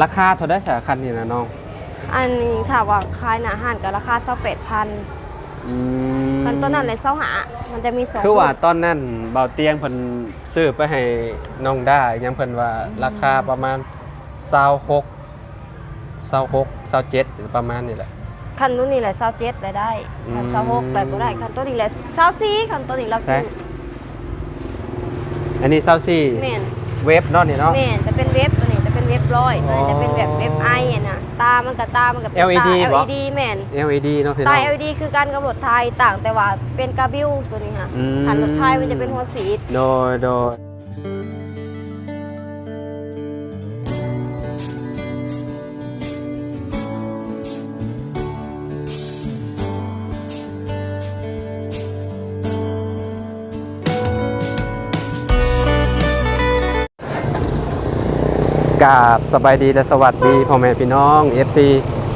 ລາຄາເທົ່າໃດຊະຄັນນີ້ນະນ້ອງ? ອັນນີ້ຖ້າວ່າຂາຍໜ້າຮ້ານກໍລາຄາຊາວແປດພັນ. ອືມ ຄັນຕົວນັ້ນແຫຼະຊາວຫ້າ. ມັນຈະມີສອງ ຄືວ່າ ລຸ້ນ ຕອນນັ້ນບ່າວຕຽງເພິ່ນຊື້ໄປໃຫ້ນ້ອງດາຫຍັງ ເພິ່ນວ່າ ອືມ ລາຄາປະມານຊາວຫົກ ຊາວຫົກ ຊາວເຈັດ ປະມານນີ້ແຫຼະ. ຄັນລຸ້ນນີ້ແຫຼະຊາວເຈັດລະໄດ້. ອືມ ຄັນຊາວຫົກລະບໍ່ໄດ້. ຄັນຕົວນີ້ແຫຼະຊາວສີ່. ຄັນຕົວນີ້ລາວຊື້ ອັນນີ້ຊາວສີ່. ແມ່ນ ເວັບເນາະນີ້ເນາະ. ແມ່ນ ຈະເປັນເວັບ ຕົວນີ້ຈະເປັນເວັບຮ້ອຍ. ອໍ ຕົວນີ້ຈະເປັນແບບເວັບໄອຫັ້ນນະ. ຕາມັນກະ ຕາມັນກະເປັນ ແອລອີດີ ຕາ ບໍ່? ແອລອີດີ. ແມ່ນ ແອລອີດີເນາະພີ່ນ້ອງ. ຕາ ແອລອີດີ ຄືກັນກັບລົດໄຖ ຕ່າງແຕ່ວ່າເປັນກາບິວ ຕົວນີ້ຫັ້ນ. ອືມ ຄັນລົດໄຖມັນຈະເປັນຫົວສີດ. ໂດຍ ໂດຍ. ກາບສະບາຍດີ ແລະ ສະຫວັດດີພໍ່ແມ່ພີ່ນ້ອງ ເອັຟຊີ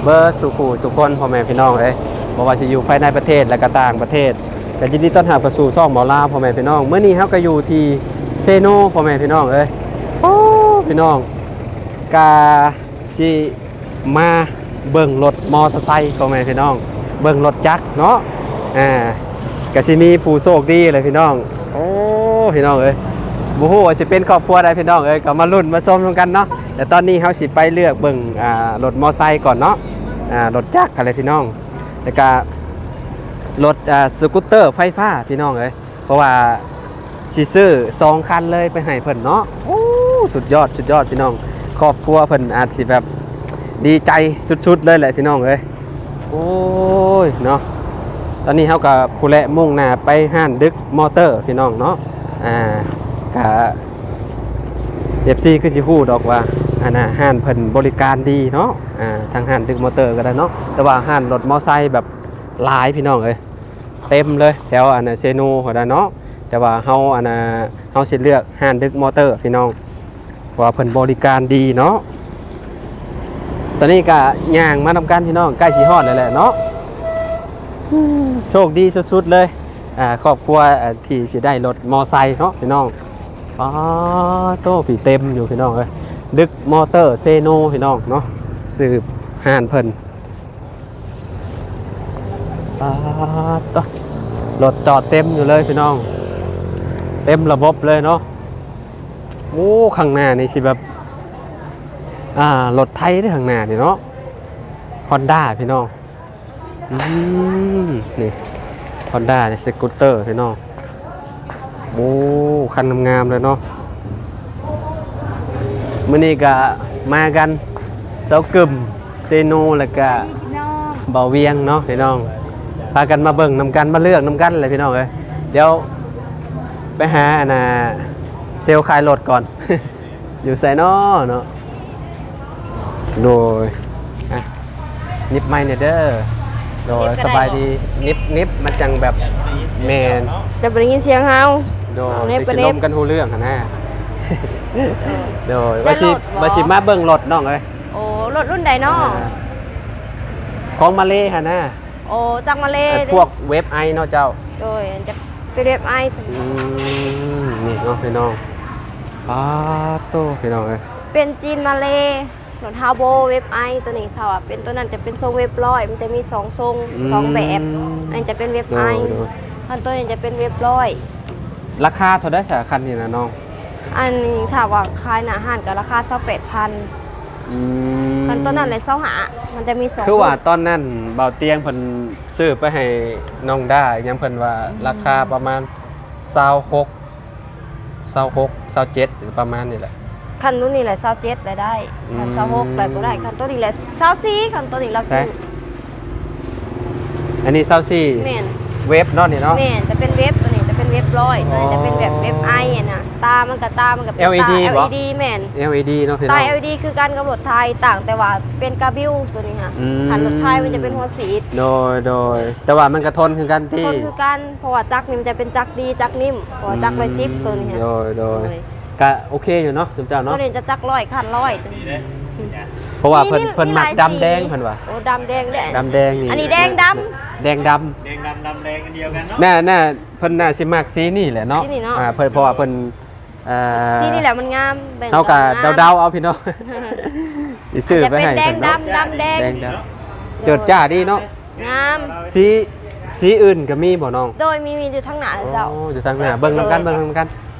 ເບິດສູ່ຄູ່ສູ່ຄົນ ພໍ່ແມ່ພີ່ນ້ອງເອີຍ ບໍ່ວ່າຊິຢູ່ພາຍໃນປະເທດ ແລະ ກະຕ່າງປະເທດ ກະຍິນດີຕ້ອນຮັບເຂົ້າສູ່ຊ່ອງເບົາລາວ ພໍ່ແມ່ພີ່ນ້ອງ. ມື້ນີ້ເຮົາກະຢູ່ທີ່ເຊໂນ ພໍ່ແມ່ພີ່ນ້ອງເອີຍ. ໂອ້ ພີ່ນ້ອງ ກະຊິມາເບິ່ງລົດມໍເຕີໄຊ ພໍ່ແມ່ພີ່ນ້ອງ ເບິ່ງລົດຈັກເນາະ. ອ່າ ກະຊິມີຜູ້ໂຊກດີແຫຼະພີ່ນ້ອງ. ໂອ້ ພີ່ນ້ອງເອີຍ ບໍ່ຮູ້ວ່າຊິເປັນຄອບຄົວໃດພີ່ນ້ອງເອີຍ ກໍມາລຸ້ນມາຊົມນຳກັນເນາະ. ແຕ່ຕອນນີ້ເຮົາຊິໄປເລືອກເບິ່ງ ອ່າ ລົດມໍໄຊກ່ອນເນາະ. ອ່າ ລົດຈັກຫັ້ນແຫຼະພີ່ນ້ອງ ແລ້ວກະລົດ ອ່າ ສະກູດເຕີໄຟຟ້າພີ່ນ້ອງເອີຍ ເພາະວ່າຊິຊື້ສອງຄັນເລີຍໄປໃຫ້ເພິ່ນເນາະ. ໂອ້ ສຸດຍອດ ສຸດຍອດພີ່ນ້ອງ. ຄອບຄົວເພິ່ນອາດຊິແບບດີໃຈສຸດໆເລີຍແຫຼະພີ່ນ້ອງເອີຍ. ໂອ້ຍເນາະ ຕອນນີ້ເຮົາກະພຸ້ນແຫຼະ ມຸ່ງໜ້າໄປຮ້ານດຶກມໍເຕີພີ່ນ້ອງເນາະ. ອ່າ ກະ ເອັຟຊີ ຄືຊິຮູ້ດອກວ່າ ອັນນ່າ ຮ້ານເພິ່ນບໍລິການດີເນາະ. ອ່າ ທາງຮ້ານດຶກມໍເຕີກໍໄດ້ເນາະ ແຕ່ວ່າຮ້ານລົດມໍໄຊແບບຫຼາຍພີ່ນ້ອງເອີຍ ເຕັມເລີຍ ແຖວອັນນ່າເຊໂນພຸ້ນນະເນາະ. ແຕ່ວ່າເຮົາອັນນ່າ ເຮົາຊິເລືອກຮ້ານດຶກມໍເຕີພີ່ນ້ອງ ເພາະວ່າເພິ່ນບໍລິການດີເນາະ. ຕອນນີ້ກະຍ່າງມານຳກັນພີ່ນ້ອງ ໃກ້ຊິຮອດແລ້ວແຫຼະເນາະ. ໂຊກດີສຸດໆເລີຍ ອ່າ ຄອບຄົວ ອ່າ ທີ່ຊິໄດ້ລົດມໍໄຊເນາະພີ່ນ້ອງ. ປາໂຕ ພີ່ ເຕັມຢູ່ພີ່ນ້ອງເອີຍ ດຶກມໍເຕີເຊໂນພີ່ນ້ອງເນາະ ຊື່ຮ້ານເພິ່ນ. ປາດໂຕ ລົດຈອດເຕັມຢູ່ເລີຍພີ່ນ້ອງ ເຕັມລະບົບເລີຍເນາະ. ໂອ້ ຂ້າງໜ້ານີ້ຊິແບບ ອ່າ ລົດໄທເດ້ ຂ້າງໜ້ານີ້ເນາະ ຮອນດ້າພີ່ນ້ອງ. ອືມ ນີ້ ຮອນດ້າ ນີ້ ສະກູດເຕີພີ່ນ້ອງ. ໂອ້ ຄັນງາມໆເລີຍເນາະ. ມື້ນີ້ກະມາກັນ ສາວກຶມ ເຊໂນ ແລ້ວກະ ເບົາວຽງເນາະພີ່ນ້ອງ ພາກັນມາເບິ່ງນຳກັນ ມາເລືອກນຳກັນແຫຼະພີ່ນ້ອງເອີຍ. ດຽວໄປຫາອັນນ່າ ເຊວຂາຍລົດກ່ອນ. ຢູ່ໃສນໍເນາະ? ໂດຍ ອ່ະ ນິບໄມແດ່ເດີ. ໂດຍ ນິບກໍໄດ້ ສະບາຍດີ ບໍ່? ນິບ ນິບ ມັນຈັ່ງແບບ ແມ່ນ ຈະບໍ່ໄດ້ຍິນສຽງເຮົາ. ໂດຍ ເອົາແນວ ຊິ ໄປ ຊິລົມກັນຮູ້ເລື່ອງຫັ້ນນະ. ໂດຍ ແຕ່ ວ່າຊິ ລົດບໍ່? ວ່າຊິມາເບິ່ງລົດນ້ອງເອີຍ. ໂອ້ ລົດລຸ້ນໃດນໍ? ອ່າ ຂອງມາເລຫັ້ນນະ. ໂອ້ ຈາກມາເລ ອ່າ ເດ້ ພວກເວັບໄອເນາະເຈົ້າ. ໂດຍ ຈະເປັນເວັບໄອ. ອືມ ນີ້ເນາະພີ່ນ້ອງ. ປາດໂຕ ພີ່ນ້ອງເອີຍ ເປັນຈີນມາເລ. ລົດຮາວໂບ ເວັບໄອ ຕົວນີ້ ຖ້າວ່າເປັນຕົວນັ້ນຈະເປັນຊົງເວັບຮ້ອຍ ມັນຈະມີສອງຊົງ ອືມ ສອງແບບ. ອັນນີ້ຈະເປັນເວັບໄອ. ໂດຍ ໂດຍ ຄັນຕົວນີ້ຈະເປັນເວັບຮ້ອຍ. ລາຄາເທົ່າໃດຊະຄັນນີ້ນະນ້ອງ? ອັນນີ້ຖ້າວ່າຂາຍໜ້າຮ້ານກໍລາຄາຊາວແປດພັນ. ອືມ ຄັນຕົວນັ້ນແຫຼະຊາວຫ້າ. ມັນຈະມີສອງ ຄືວ່າ ລຸ້ນ ຕອນນັ້ນບ່າວຕຽງເພິ່ນຊື້ໄປໃຫ້ນ້ອງດາຫຍັງ ເພິ່ນວ່າ ອືມ ລາຄາປະມານຊາວຫົກ ຊາວຫົກ ຊາວເຈັດ ປະມານນີ້ແຫຼະ. ຄັນລຸ້ນນີ້ແຫຼະຊາວເຈັດລະໄດ້. ອືມ ຄັນຊາວຫົກລະບໍ່ໄດ້. ຄັນຕົວນີ້ແຫຼະຊາວສີ່. ຄັນຕົວນີ້ລາວຊື້ ອັນນີ້ຊາວສີ່. ແມ່ນ ເວັບເນາະນີ້ເນາະ. ແມ່ນ ຈະເປັນເວັບ ຕົວນີ້ຈະເປັນເວັບຮ້ອຍ. ອໍ ຕົວນີ້ຈະເປັນແບບເວັບໄອຫັ້ນນະ. ຕາມັນກະ ຕາມັນກະເປັນ ແອລອີດີ ຕາ ບໍ່? ແອລອີດີ. ແມ່ນ ແອລອີດີເນາະພີ່ນ້ອງ. ຕາແອລອີດີຄືກັນກັບລົດໄຖ ຕ່າງແຕ່ວ່າເປັນກາບິວ ຕົວນີ້ຫັ້ນ. ອືມ ຄັນລົດໄຖມັນຈະເປັນຫົວສີດ. ໂດຍ ໂດຍ ແຕ່ວ່າມັນກະທົນຄືກັນຕິ? ທົນຄືກັນ. ເພາະວ່າຈັກນີ້ມັນຈະເປັນຈັກດີ ຈັກນິ້ມ ເພາະວ່າຈັກ ອືມ ຮ້ອຍສິບ ຕົວນີ້ຫັ້ນ. ໂດຍ ໂດຍ ໂດຍ ກະໂອເຄຢູ່ເນາະ ຊຸມເຈົ້າເນາະ. ຕົວນີ້ຈະຈັກຮ້ອຍ ຄັນຮ້ອຍ ເພາະວ່າເພິ່ນ ມີ ເພິ່ນມັກ ມີຫຼາຍ ດຳແດງ ສີ ເພິ່ນວ່າ. ໂອ້ ດຳແດງເດ້ ດຳແດງນີ້. ອັນນີ້ແດງດຳ ແດງດຳ ແດງດຳ ດຳແດງອັນດຽວກັນເນາະ. ໜ້າ ໜ້າ ເພິ່ນໜ້າຊິມັກສີນີ້ແຫຼະເນາະ. ສີນີ້ເນາະ. ອ່າ ເພິ່ນ ເພາະວ່າເພິ່ນ ອ່າ ສີນີ້ແຫຼະມັນງາມ ເບິ່ງ ເຮົາກໍເດົາໆເອົາພີ່ນ້ອງ ຊິຊື້ໄປໃຫ້ເພິ່ນເນາະ ແດງດຳ ດຳແດງ ແດງດຳ ໂດຍ ເຈີດຈ້າດີເນາະ ງາມ ສີ ສີອື່ນກໍມີບໍ່ນ້ອງ? ໂດຍ ມີ ມີຢູ່ທາງໜ້າເຈົ້າ ໂອ້ ຢູ່ທາງໜ້າ ເບິ່ງນຳກັນ ເບິ່ງນຳກັນ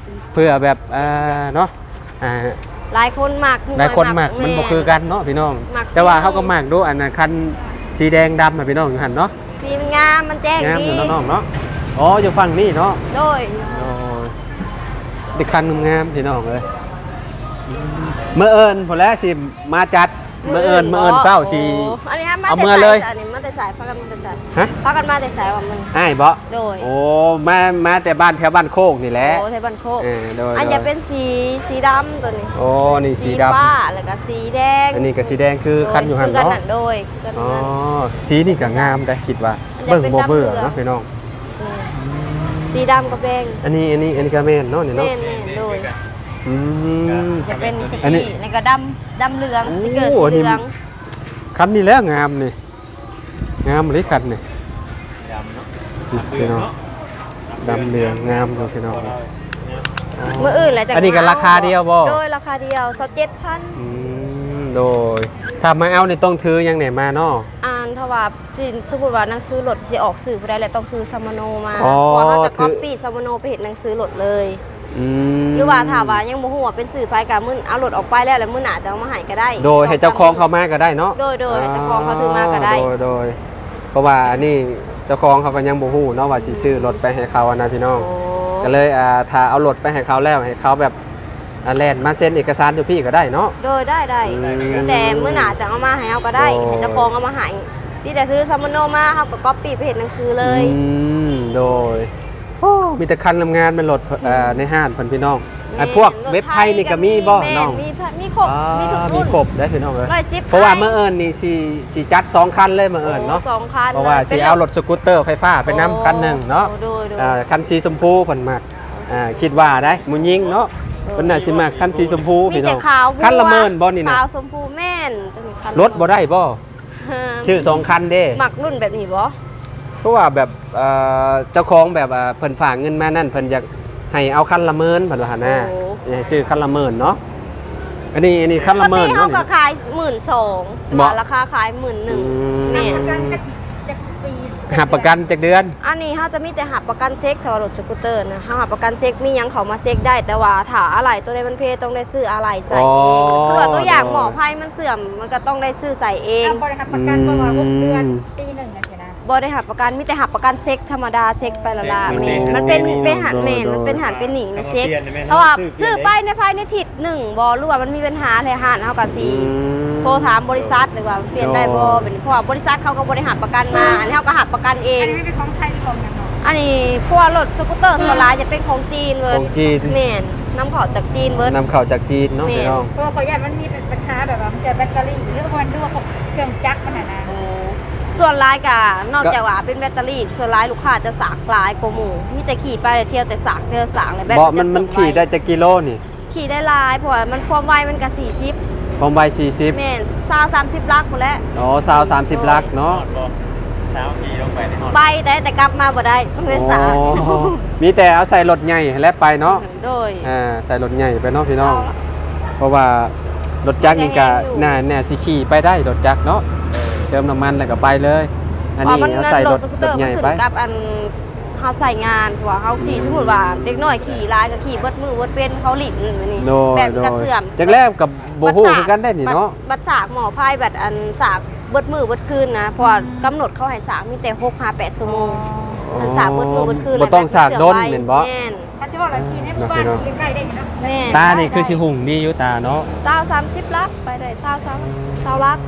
ເພື່ອແບບ ເອີ ເນາະ ອ່າ ຫຼາຍຄົນມັກ ຫຼາຍຄົນມັກ ມັກ ມັນບໍ່ຄືກັນເນາະພີ່ນ້ອງ ແຕ່ວ່າເຮົາກໍມັກດູ ອັນນັ້ນຄັນສີແດງດຳນະພີ່ນ້ອງ ຢູ່ຫັ້ນເນາະ ສີມັນງາມ ມັນແຈ້ງດີ ງາມຢູ່ເນາະນ້ອງເນາະ ອໍ ຢູ່ຝັ່ງນີ້ເນາະ ໂດຍ ໂອ້ຍ ເປັນຄັນງາມໆ ພີ່ນ້ອງເອີຍ ມື້ອື່ນພຸ້ນແຫຼະຊິມາຈັດ ມື້ອື່ນ ມື້ອື່ນເຊົ້າຊິ ໂອ້ ອັນນີ້ເອົາເມືອເລີຍ ອັນນີ້ມາແຕ່ໃສ ພາກັນມາແຕ່ໃສ ຮະ ພາກັນມາແຕ່ໃສວ່າມື້ ອ້າຍບໍ? ໂດຍ ໂອ້ ມາ ມາແຕ່ບ້ານ ແຖວບ້ານໂຄກນີ້ແຫຼະ ໂອ້ ແຖວບ້ານໂຄກ ເອີ ໂດຍ ອັນ ໂດຍ ຈະເປັນສີ ສີດຳຕົວນີ້ ໂອ້ ນີ້ສີດຳ ສີຟ້າ ແລ້ວກໍສີແດງ ອັນນີ້ກໍສີແດງຄື ໂດຍ ຄັນຢູ່ຫັ້ນເນາະ ຄືກັນນັ້ນ ໂດຍ ຄືກັນ ອໍ ນັ້ນ ສີນີ້ກໍງາມເດ້ ຄິດວ່າ ອັນນີ້ ເບິ່ງບໍ່ເບື່ອເນາະ ເປັນດຳເຫຼືອງ ພີ່ນ້ອງ ອືມ ສີດຳກັບແດງ ອັນນີ້ ອັນນີ້ ອັນນີ້ກໍແມ່ນເນາະ ນີ້ເນາະ ແມ່ນ ແມ່ນ ໂດຍ ອືມ ຈະເປັນສະຕິກເກີ ອັນນີ້ ນີ້ກໍດຳ ດຳເຫຼືອງ ໂອ້ ສະຕິກເກີສີເຫຼືອງ ອັນນີ້ ຄັນນີ້ແຫຼະງາມນີ້ ງາມເລີຍຄັນນີ້ ດຳເນາະ ພີ່ນ້ອງ ດຳເຫຼືອງງາມເນາະ ພີ່ນ້ອງ ມື້ອື່ນແຫຼະ ອັນນີ້ກໍລາຄາດຽວບໍ່? ໂດຍ ລາຄາດຽວ ຊາວເຈັດພັນ ອືມ ໂດຍ ຖ້າມາເອົານີ້ຕ້ອງຖືຫຍັງແດ່ມາເນາະ? ອັນ ຖ້າວ່າ ຊິ ສົມມຸດວ່າໜັງສືລົດຊິອອກຊື່ຜູ້ໃດ ແລ້ວຕ້ອງຖືສຳມະໂນມາ ອໍ ເພາະວ່າເຮົາຈະ ຖື ກັອບປີ້ສຳມະໂນໄປເຮັດໜັງສືລົດເລີຍ ອືມ ຫຼືວ່າຖ້າວ່າຍັງບໍ່ຮູ້ວ່າເປັນຊື່ໃຜ ກໍມື້ ເອົາລົດອອກໄປແລ້ວ ແລ້ວມື້ໜ້າຈະເອົາມາໃຫ້ກໍໄດ້ ໂດຍ ໃຫ້ເຈົ້າຂອງເຂົາມາກໍໄດ້ເນາະ ໂດຍ ໂດຍ ໃຫ້ເຈົ້າຂອງເຂົາຖືມາກໍໄດ້ ໂດຍ ໂດຍ ເພາະວ່າອັນນີ້ເຈົ້າຂອງເຂົາກໍຍັງບໍ່ຮູ້ເນາະວ່າຊິຊື້ລົດໄປໃຫ້ເຂົາຫັ້ນນະ ພີ່ນ້ອງ ໂອ້ ກໍເລີຍ ອ່າ ຖ້າເອົາລົດໄປໃຫ້ເຂົາແລ້ວ ໃຫ້ເຂົາແບບ ອ່າ ແລ່ນມາເຊັນເອກະສານຢູ່ພີ້ກໍໄດ້ເນາະ ໂດຍ ໄດ້ ໄດ້ ອືມ ແຕ່ມື້ໜ້າຈະເອົາມາໃຫ້ເຮົາກໍໄດ້ ໂດຍ ໃຫ້ເຈົ້າຂອງເອົາມາໃຫ້ ຊິໄດ້ຖືສຳມະໂນມາ ເຮົາກໍກັອບປີ້ໄປເຮັດໜັງສືເລີຍ ອືມ ໂດຍ ໂອ້ ມີແຕ່ຄັນງາມໆ ແມ່ນລົດ ອືມ ເອີ ໃນຮ້ານເພິ່ນ ພີ່ນ້ອງ ແມ່ນ ອັນພວກເວັບໄທນີ້ກໍມີບໍ່ນ້ອງ? ມີ ມີຄົບ ອ່າ ມີທຸກລຸ້ນ ມີຄົບເດ້ພີ່ນ້ອງເອີຍ ເພາະວ່າມື້ອື່ນນີ້ຊິ ຊິຈັດສອງຄັນເລີຍມື້ອື່ນເນາະ ໂອ້ ສອງຄັນ ເພາະວ່າຊິເອົາລົດສະກູດເຕີໄຟຟ້າໄປນຳ ໂອ້ ຄັນໜຶ່ງເນາະ ໂດຍ ໂດຍ ອ່າ ຄັນສີຊົມພູເພິ່ນມັກ ອ່າ ຄິດວ່າໄດ໋ ຜູ້ຍິງເນາະ ເພິ່ນໜ້າຊິມັກຄັນສີຊົມພູ ມີແຕ່ຂາວ ພີ່ນ້ອງ ຄັນລະໝື່ນບໍ່ນີ້ນະ? ຂາວຊົມພູ ແມ່ນ ລົດບໍ່ໄດ້ບໍ່? ຊື້ສອງຄັນເດ້ ມັກລຸ້ນແບບນີ້ບໍ່? ຄືວ່າແບບ ເອີ ເຈົ້າຂອງແບບວ່າເພິ່ນຝາກເງິນມານັ້ນ ເພິ່ນຢາກໃຫ້ເອົາຄັນລະໝື່ນ ເພິ່ນວ່າຫັ້ນນະ ໂອ້ ຢາກໃຫ້ຊື້ຄັນລະໝື່ນເນາະ ອັນນີ້ ອັນນີ້ຄັນລະໝື່ນ ປົກກະຕິເຮົາກໍຂາຍໝື່ນສອງ ແຕ່ວ່າລາຄາຂາຍໝື່ນໜຶ່ງ ອືມ ແມ່ນ ຮັບປະກັນຈັກ ຈັກປີ ຮັບປະກັນຈັກເດືອນ? ອັນນີ້ເຮົາຈະມີແຕ່ຮັບປະກັນເຊັກ ຖ້າວ່າລົດສະກູດເຕີນະ ເຮົາຮັບປະກັນເຊັກ ມີຫຍັງເຂົ້າມາເຊັກໄດ້ ແຕ່ວ່າຖ້າອະໄຫຼຕົວໃດມັນເພ ຕ້ອງໄດ້ຊື້ອະໄຫຼໃສ່ເອງ ອໍ ຄືວ່າຕົວຢ່າງ ໂດຍ ໝໍ້ໄຟມັນເສື່ອມ ມັນກໍຕ້ອງໄດ້ຊື້ໃສ່ເອງ ເຮົາບໍ່ໄດ້ຮັບປະກັນ ອືມ ເພາະວ່າຫົກເດືອນ ປີໜຶ່ງຈັ່ງຊີ້ນະ ບໍ່ໄດ້ຮັບປະກັນ ມີແຕ່ຮັບປະກັນເຊັກທຳມະດາ ເຊັກໄປລະລະ ເຊັກ ແມ່ນ ມັນເປັນ ເປັນຫັ້ນ ແມ່ນ ໂດຍ ມັນເປັນຫັ້ນເປັນນີ້ ເຊັກ ເພາະວ່າຊື້ໄປໃນພາຍໃນທິດ ໜຶ່ງບໍ່ ຫຼືວ່າມັນມີບັນຫາແທ້ ຮ້ານເຮົາກໍຊິ ອືມ ໂທຖາມບໍລິສັດ ໂດຍ ຫຼືວ່າປ່ຽນໄດ້ບໍ່ ໂດຍ ເປັນ ເພາະວ່າບໍລິສັດເຂົາກໍບໍ່ໄດ້ຮັບປະກັນມາ ອັນນີ້ເຮົາກໍຮັບປະກັນເອງ ອັນນີ້ເປັນຂອງໄທ ຂອງຫຍັງເນາະ? ອັນນີ້ພວກລົດສະກູດເຕີສ່ວນຫຼາຍຈະເປັນຂອງຈີນເບິດ ຂອງຈີນ ແມ່ນ ນຳເຂົ້າຈາກຈີນເບິດ ນຳເຂົ້າຈາກຈີນເນາະ ແມ່ນ ພີ່ນ້ອງ ເພາະວ່າຂ້ອຍຢ້ານມັນມີບັນຫາແບບວ່າມັນຈະແບັດເຕີຣີ ຫຼືວ່າມັນ ຫຼືວ່າເຄື່ອງຈັກມັນຫັ້ນນະ ໂອ້ ສ່ວນຫຼາຍກໍນອກຈາກວ່າເປັນແບັດເຕີຣີ ສ່ວນຫຼາຍລູກຄ້າຈະສາກຫຼາຍກວ່າໝູ່ ມີແຕ່ຂີ່ໄປແລ້ວທ່ຽວແຕ່ສາກ ທ່ຽວສາກ ແລ້ວແບັດ ບໍ່ ມັນ ມັນຂີ່ໄດ້ຈັກກິໂລນີ້? ຂີ່ໄດ້ຫຼາຍ ເພາະວ່າມັນຄວາມໄວມັນກໍສີ່ສິບ ຄວາມໄວສີ່ສິບ ແມ່ນ ຊາວ ສາມສິບຫຼັກພຸ້ນແຫຼະ ອໍ ຊາວ ສາມສິບຫຼັກເນາະ ຮອດບໍ່? ຊາວຂີ່ລົງໄປນີ້ຮອດ ໄປແຕ່ ແຕ່ກັບມາບໍ່ໄດ້ ຕ້ອງໂດຍສາ ອໍ ມີແຕ່ເອົາໃສ່ລົດໃຫຍ່ຫັ້ນແຫຼະໄປເນາະ ໂດຍ ອ່າ ໃສ່ລົດໃຫຍ່ໄປເນາະພີ່ນ້ອງ ເອົາ ເພາະວ່າລົດຈັກນີ້ກໍ ມັນກໍແຮງຢູ່ ໜ້າ ໜ້າຊິຂີ່ໄປໄດ້ລົດຈັກເນາະ ເຕີມນ້ຳມັນແລ້ວກໍໄປເລີຍ ອັນນີ້ເອົາໃສ່ລົດ ລົດໃຫຍ່ໄປ ເພາະວ່າມັນລົດສະກູດເຕີ ມັນຂຶ້ນກັບອັນ ເຮົາໃຊ້ງານ ເພາະວ່າເຮົາຂີ່ ອືມ ສົມມຸດວ່າເດັກນ້ອຍຂີ່ຫຼາຍກໍຂີ່ເບິດມື້ເບິດເວັນ ເຂົາຫຼິ້ນແບບນີ້ ໂດຍ ແບບນີ້ກໍເສື່ອມ ໂດຍ ຈັກແລ້ວກໍບໍ່ຮູ້ຄືກັນໄດ໋ນີ້ເນາະ ບັດສາກໝໍ້ໄຟ ບັດອັນສາກເບິດມື້ເບິດຄືນນະ ເພາະວ່າ ອືມ ກຳນົດເຂົາໃຫ້ສາກມີແຕ່ຫົກຫາແປດຊົ່ວໂມງ ອໍ ຄັນສາກເບິດມື້ເບິດຄືນ ບໍ່ຕ້ອງສາກດົນແມ່ນບໍ່? ແມ່ນ ຄັນຊິເວົ້າລະຂີ່ໃນໝູ່ບ້ານ ເນາະ ໃກ້ໆໄດ້ຢູ່ເນາະ ແມ່ນ ຕານີ້ຄືຊິຮຸ່ງດີຢູ່ຕາເນາະ ຊາວ ສາມສິບຫຼັກ ໄປໄດ້ ຊາວ ຊາວ ຊາວຫຼັກ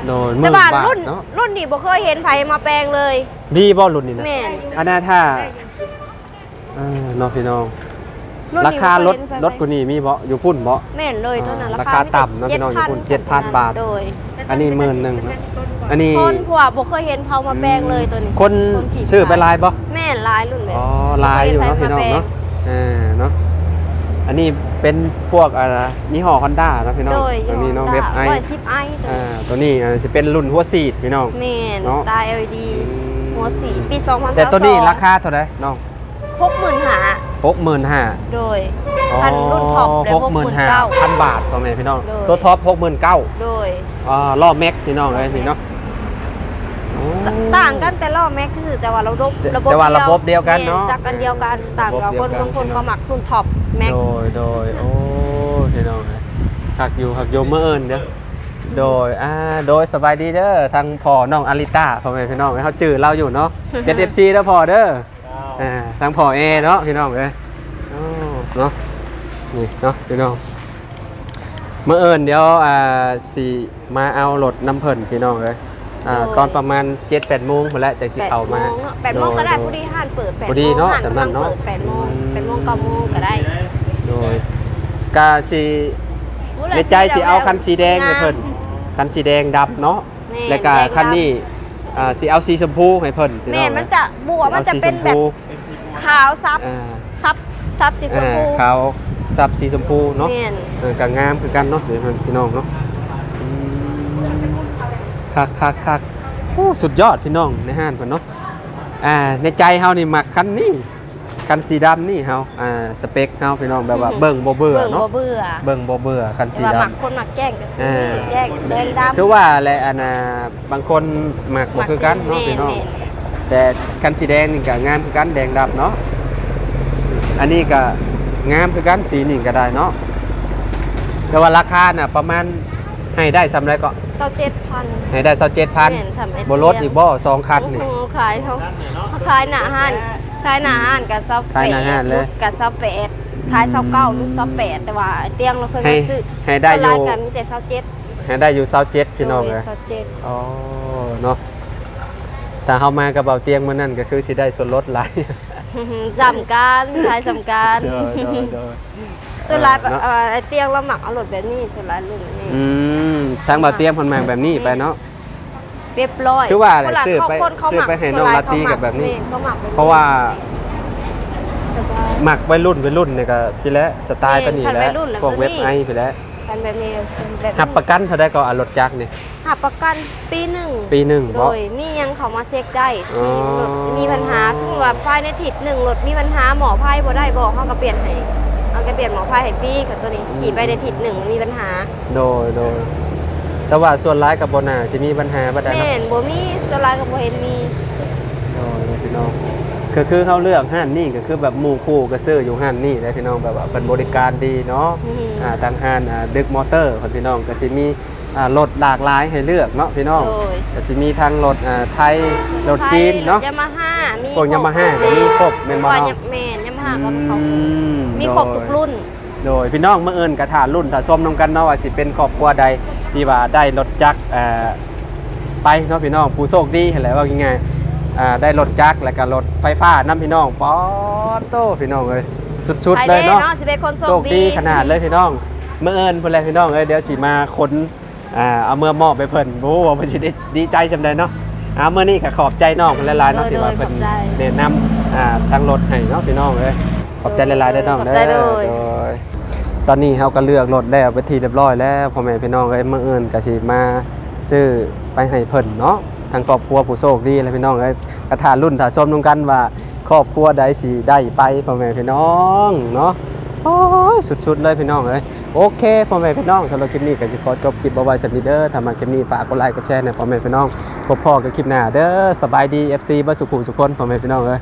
ໂດຍ ແຕ່ວ່າລຸ້ນ ລຸ້ນນີ້ບໍ່ເຄີຍເຫັນໃຜມາແປງເລີຍ ດີບໍ່ລຸ້ນນີ້ນະ ແມ່ນ ອັນນັ້ນຖ້າ ເອີ ເນາະພີ່ນ້ອງ ລາຄາລົດ ລົດກວ່ານີ້ມີບໍ່? ຢູ່ພຸ້ນບໍ່? ແມ່ນເລີຍ ອໍ ຕົວນັ້ນລາຄາຕ່ຳເນາະພີ່ນ້ອງ ຢູ່ພຸ້ນ ເຈັດພັນບາດ ໂດຍ ອັນນີ້ໝື່ນໜຶ່ງເນາະ ອັນນີ້ຄົນ ເພາະວ່າບໍ່ເຄີຍເຫັນເຂົາມາແປງເລີຍ ອືມ ຕົວນີ້ ຄົນຊື້ໄປຫຼາຍບໍ່? ແມ່ນ ຫຼາຍລຸ້ນແບບ ອໍ ຫຼາຍຢູ່ເນາະພີ່ນ້ອງເນາະ ເອີ ເນາະ ອັນນີ້ເປັນພວກ ອ່າ ຍີ່ຫໍ້ຮອນດ້າເນາະພີ່ນ້ອງ ໂດຍ ອັນນີ້ເນາະ ເວັບໄອ ຮ້ອຍສິບໄອ ອ່າ ຕົວນີ້ ອ່າ ຊິເປັນລຸ້ນຫົວສີດພີ່ນ້ອງ ແມ່ນ ເນາະ ຕາ ແອລ ອີ ດີ ອືມ ຫົວສີດ ປີສອງພັນຊາວສອງ ແຕ່ຕົວນີ້ລາຄາເທົ່າໃດນ້ອງ? ຫົກໝື່ນຫ້າ ຫົກໝື່ນຫ້າ ໂດຍ ອໍ ຄັນລຸ້ນທັອບເດ້ ຫົກໝື່ນຫ້າພັນບາດ ພໍ່ແມ່ພີ່ນ້ອງ ໂດຍ ຕົວທັອບຫົກໝື່ນເກົ້າ ໂດຍ ອ່າ ລໍ້ແມັກ ພີ່ນ້ອງເອີຍ ນີ້ເນາະ ໂອ້ ຕ່າງກັນແຕ່ລໍ້ແມັກຊື່ໆ ແຕ່ວ່າລະບົບ ແຕ່ ລະບົບ ແຕ່ວ່າລະບົບດຽວກັນເນາະ ແມ່ນ ຈັກອັນດຽວກັນ ເອີ ຕ່າງກັບ ລະບົບດຽວກັນ ຄົນ ຄົນເນາະ ເຂົາມັກລຸ້ນທັອບແມັກ ໂດຍ ໂດຍ ໂອ້ ພີ່ນ້ອງເອີຍ ຄັກຢູ່ ຄັກຢູ່ ມື້ອື່ນເດີ້ ໂດຍ ອ່າ ໂດຍ ສະບາຍດີເດີ້ ທາງພໍ່ນ້ອງອາລິຕາ ພໍ່ແມ່ພີ່ນ້ອງ ເຮົາຈື່ລາວຢູ່ເນາະ ເປັນເອັຟຊີເດີ້ພໍ່ເດີ້. ອ່າ ທາງພໍ່ແອເນາະ ພີ່ນ້ອງເອີຍ ໂອ້ ເນາະ ນີ້ເນາະ ພີ່ນ້ອງ ມື້ອື່ນດຽວ ອ່າ ຊິມາເອົາລົດນຳເພິ່ນ ພີ່ນ້ອງເອີຍ ອ່າ ໂດຍ ຕອນປະມານເຈັດແປດໂມງພຸ້ນແຫຼະ ຈັ່ງຊິເຂົ້າມາ ແປດໂມງເນາະ ແປດໂມງກໍໄດ້ ໂດຍ ພໍດີຮ້ານເປີດ ພໍດີເນາະ ສຳນັ້ນເນາະ ເປີດແປດໂມງ ອືມ ແປດໂມງເກົ້າໂມງກໍໄດ້ ໂດຍ ກະຊິ ໂອ້ ໃນໃຈຊິເອົາຄັນສີແດງໃຫ້ເພິ່ນ ງາມ ຄັນສີແດງດຳເນາະ ແມ່ນ ແລ້ວກະຄັນນີ້ ແດງດຳ ອ່າ ຊິເອົາສີຊົມພູໃຫ້ເພິ່ນ ພີ່ນ້ອງ ແມ່ນ ມັນຈະບົວ ມັນຈະເປັນແບບ ເອົາສີຊົມພູ ຂາວຊັບ ອ່າ ຊັບ ຊັບສີຊົມພູ ອ່າ ຂາວຊັບສີຊົມພູເນາະ ແມ່ນ ເອີ ກໍງາມຄືກັນເນາະ ພີ່ນ້ອງເນາະ ອືມ ຄັກໆໆ ໂອ້ ສຸດຍອດ ພີ່ນ້ອງ ໃນຮ້ານເພິ່ນເນາະ ອ່າ ໃນໃຈເຮົານີ້ມັກຄັນນີ້ ຄັນສີດຳນີ້ເຮົາ ອ່າ ສະເປັກເຮົາ ພີ່ນ້ອງ ແບບວ່າ ອືຮຶ ເບິ່ງບໍ່ເບື່ອເນາະ ເບິ່ງບໍ່ເບື່ອ ເບິ່ງບໍ່ເບື່ອ ຄັນສີດຳ ແຕ່ວ່າມັກ ຄົນມັກແຈ້ງກໍຊື້ ອ່າ ແຈ້ງແດງດຳ ຄືວ່າແຫຼະ ອັນນ່າ ບາງຄົນມັກບໍ່ຄືກັນເນາະ ພີ່ນ້ອງ ແຕ່ຄັນສີແດງນີ້ກໍງາມຄືກັນ ແດງດຳເນາະ ອັນນີ້ກໍງາມຄືກັນ ສີນີ້ກໍໄດ້ເນາະ ແຕ່ວ່າລາຄານະປະມານ ໃຫ້ໄດ້ສ່ຳໃດເກາະ? ຊາວເຈັດພັນ ໃຫ້ໄດ້ຊາວເຈັດພັນ ແມ່ນ ສ່ຳ ບໍ່ລົດອີກບໍ່? ສອງຄັນນີ້ ໂອ້ໂຫ ຂາຍເຮົາ ຂາຍໜ້າຮ້ານ ຂາຍໜ້າຮ້ານກໍຊາວແປດ ຂາຍໜ້າຮ້ານເລີຍ ຫຼຸດກໍຊາວແປດ ຂາຍຊາວເກົ້າ ອືມ ຫຼຸດຊາວແປດ ແຕ່ວ່າຕຽງລາວເພິ່ນ ໃຫ້ ຊື້ ໃຫ້ໄດ້ຢູ່ ສ່ວນຫຼາຍກໍມີແຕ່ຊາວເຈັດ ໃຫ້ໄດ້ຢູ່ຊາວເຈັດ ພີ່ນ້ອງເອີຍ ໂດຍ ຊາວເຈັດ ອໍ ເນາະ ຖ້າເຮົາມາກັບເບົາຕຽງມື້ນັ້ນ ກໍຄືຊິໄດ້ສ່ວນລົດຫຼາຍ ສ່ຳກັນ ຂາຍສ່ຳກັນ ໂດຍ ໂດຍ ໂດຍ ສ່ວນຫຼາຍ ເອີ ເນາະ ເອີ ອ້າຍຕຽງລາວມັກເອົາລົດແບບນີ້ ສ່ວນຫຼາຍລຸ້ນນີ້ ອືມ ທາງເບົາຕຽງເພິ່ນມັກແບບນີ້ໄປເນາະ ຮຽບຮ້ອຍ ຄືວ່າແຫຼະ ຊື້ໄປ ຊື້ໄປໃຫ້ນ້ອງລາຕີກໍແບບນີ້ ເພາະວ່າມັກໄວລຸ້ນ ໄວລຸ້ນນີ້ກໍພີ້ແຫຼະ ສະໄຕລ໌ປານນີ້ແຫຼະ ພວກເວັບໄອພີ້ແຫຼະ ຄັນແບບນີ້ ຮັບປະກັນເທົ່າໃດກໍ ອາ ລົດຈັກນີ້? ຮັບປະກັນປີໜຶ່ງ ປີໜຶ່ງ ໂດຍ ບໍ່ ມີຫຍັງເຂົ້າມາເຊັກໄດ້ ອໍ ມີລົດມີບັນຫາ ສົມມຸດວ່າພາຍໃນທິດໜຶ່ງລົດມີບັນຫາ ໝໍ້ພາຍບໍ່ໄດ້ ບອກເຮົາກໍປ່ຽນໃຫ້ ເຮົາກໍປ່ຽນໝໍ້ພາຍໃຫ້ຟຣີ ຄັນໂຕນີ້ ອືມ ຂີ່ໄປໃນທິດໜຶ່ງມັນມີບັນຫາ ໂດຍ ໂດຍ ແຕ່ວ່າສ່ວນຫຼາຍກໍບໍ່ໜ້າຊິມີບັນຫາປານໃດເນາະ ແມ່ນ ບໍ່ມີ ສ່ວນຫຼາຍກໍບໍ່ເຫັນມີ ໂດຍ ພີ່ນ້ອງ ກໍຄືເຮົາເລືອກຮ້ານນີ້ ກໍຄືແບບໝູ່ຄູ່ກໍຊື້ຢູ່ຮ້ານນີ້ແຫຼະ ພີ່ນ້ອງ ແບບວ່າເພິ່ນບໍລິການດີເນາະ ອືມ ອ່າ ທາງຮ້ານ ອ່າ ດຶກມໍເຕີ ພີ່ນ້ອງ ກໍຊິມີ ອ່າ ລົດຫຼາກຫຼາຍໃຫ້ເລືອກເນາະ ພີ່ນ້ອງ ໂດຍ ກໍຊິມີທັງລົດ ອ່າ ໄທ ລົດຈີນເນາະ ໄທ ລົດຢາມາຮ່າ ມີ ພວກຢາມາຮ່າກໍມີຄົບແມ່ນບໍ່ນ້ອງ? ແມ່ນ ຢາມາຮ່າກໍມີຄົບ ອືມ ມີຄົບທຸກລຸ້ນ ໂດຍ ພີ່ນ້ອງ ມື້ອື່ນກໍຖ້າລຸ້ນຖ້າຊົມນຳກັນເນາະ ວ່າຊິເປັນຄອບຄົວໃດທີ່ວ່າໄດ້ລົດຈັກ ອ່າ ໄປເນາະ ພີ່ນ້ອງ ຜູ້ໂຊກດີຫັ້ນແຫຼະ ເວົ້າງ່າຍໆ ອ່າ ໄດ້ລົດຈັກ ແລ້ວກໍລົດໄຟຟ້ານຳ ພີ່ນ້ອງ ປາດໂທ້ ພີ່ນ້ອງເອີຍ ສຸດໆເລີຍເນາະ ໂຊກດີຂະໜາດເລີຍ ພີ່ນ້ອງ ມື້ອື່ນພຸ້ນແຫຼະ ພີ່ນ້ອງເອີຍ ດຽວຊິມາຂົນ ອ່າ ເອົາເມືອມອບໃຫ້ເພິ່ນ ບໍ່ຮູ້ວ່າເພິ່ນຊິໄດ້ດີໃຈສ່ຳໃດເນາະ ອ່າ ມື້ນີ້ກໍຂອບໃຈນ້ອງເພິ່ນຫຼາຍໆເນາະ ໂດຍ ທີ່ວ່າເພິ່ນ ຂອບໃຈ ແນະນຳ ອ່າ ທາງລົດໃຫ້ເນາະ ພີ່ນ້ອງເອີຍ ຂອບໃຈຫຼາຍໆເດີນ້ອງເດີ ໂດຍ ຕອນນີ້ເຮົາກໍເລືອກລົດແລ້ວເປັນທີ່ຮຽບຮ້ອຍແລ້ວ ພໍ່ແມ່ພີ່ນ້ອງເອີຍ ມື້ອື່ນກໍຊິມາຊື້ໄປໃຫ້ເພິ່ນເນາະ ທາງຄອບຄົວຜູ້ໂຊກດີແຫຼະ ພີ່ນ້ອງເອີຍ ກໍຖ້າລຸ້ນຖ້າຊົມນຳກັນວ່າ ຄອບຄົວໃດຊິໄດ້ໄປ ພໍ່ແມ່ພີ່ນ້ອງເນາະ ໂອ້ຍ ສຸດໆເລີຍ ພີ່ນ້ອງເອີຍ ໂອເຄ ພໍ່ແມ່ພີ່ນ້ອງ ສຳລັບຄລິບນີ້ກໍຊິຂໍຈົບຄລິບເອົາໄວ້ສ່ຳນີ້ເດີ ຖ້າມັກຄລິບນີ້ຝາກກົດໄລກົດແຊໃຫ້ພໍ່ແມ່ພີ່ນ້ອງ ພົບພໍ້ກັນຄລິບໜ້າເດີ ສະບາຍດີ ເອັຟຊີ ເບິດສູ່ຜູ້ສູ່ຄົນ ພໍ່ແມ່ພີ່ນ້ອງເອີຍ.